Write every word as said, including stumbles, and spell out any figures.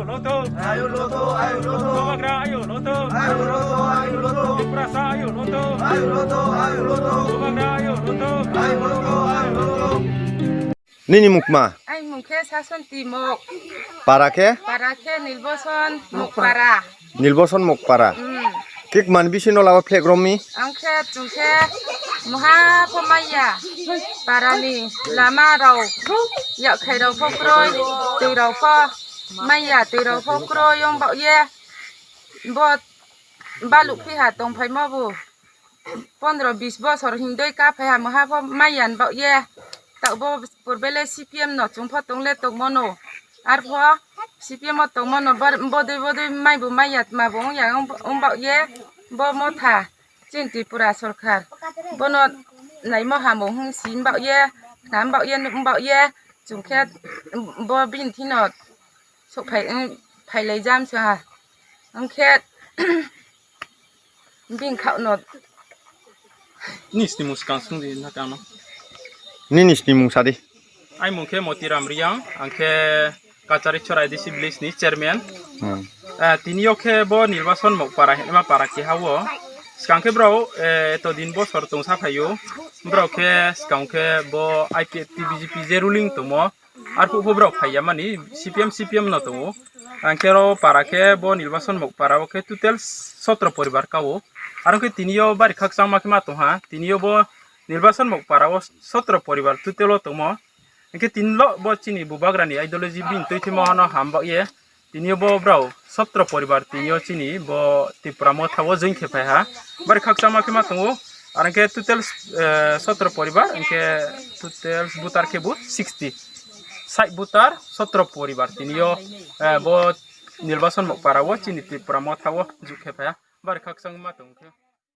Loto. Ayo Loto, ayo Loto. Bubagra ayo Loto. Ayo Loto, ayo Loto. Tiprasa ayo Loto. Ayo Loto, ayo Loto. Bubagra ayo Loto. Ayo Loto, ayo Loto. Nini mukma? Ai mung khe Sasonti Mok. Para khe? Para khe Nilboson Mokpara. Nilboson Mokpara. Hmm. Kik man bisi no laba flag rommi? Ang khe chung khe moha pho maya. Para ni lama rao, yakhai rao pho kroi, twi rao pho maya, twi rao pho kroi, ong bak ye. Bo baluk phi ha tong phai ma bo. Pondro bis bosor hingdoi ka phai ha moha pho maya bak ye. Tak bo purbele C P M no chung pho tong le tong mono. Ar pho C P M o tong mono bor-, bodoi bodoi mai bo maya ma bo ong ya ong, ong bak ye. Bo motha. Chini Tripura sorkar bono naima hamo hwn si bak ye, khna bak ye, nuk bak ye, chwng khe bo bini thino sok phai, wng phai lai jam se ha. Hwn khe bini kha no. Nini sini mwskang swng di na kano. Nini sini mung sa di. Ai mung khe Motiram Riyang, ang khe Kachari Chora A D C village ni chairman. Hmm. Eh, tini yo khe bo Nirbason Mokpara hinma para keha o. Swkang khe borok, eh, eto din bosor tong sa phai o. Borok khe swkang khe bo I P F T B J P je ruling tongmo. Arphuh pho borok phai ya mani C P M, C P M no tongo. Ang khe oro para khe bo Nirbason Mokpara o khe total sotro poribar ka o. Aro khe tini yo bari khakchangma khe ma tong ha. Tini yo bo Nirbason Mokpara o sotro poribar total o tongmo. Hingke tini lo bo chini bubagrani ideology bini twi thwimo hano ham bak ye. Tini bo brao sotro poribar tini o chini bo Tipra Motha o join khe phai ha. Bari khakchangma khe ma tongo. Ar hingke total, eh, sotro poribar, hingke total voter khe bo sixty. Sai voter sotro poribar tini o, eh, bo Nirbason Mokpara o chini Tipra Motha o juk khe phai ha. Bari khakchangma tong khe.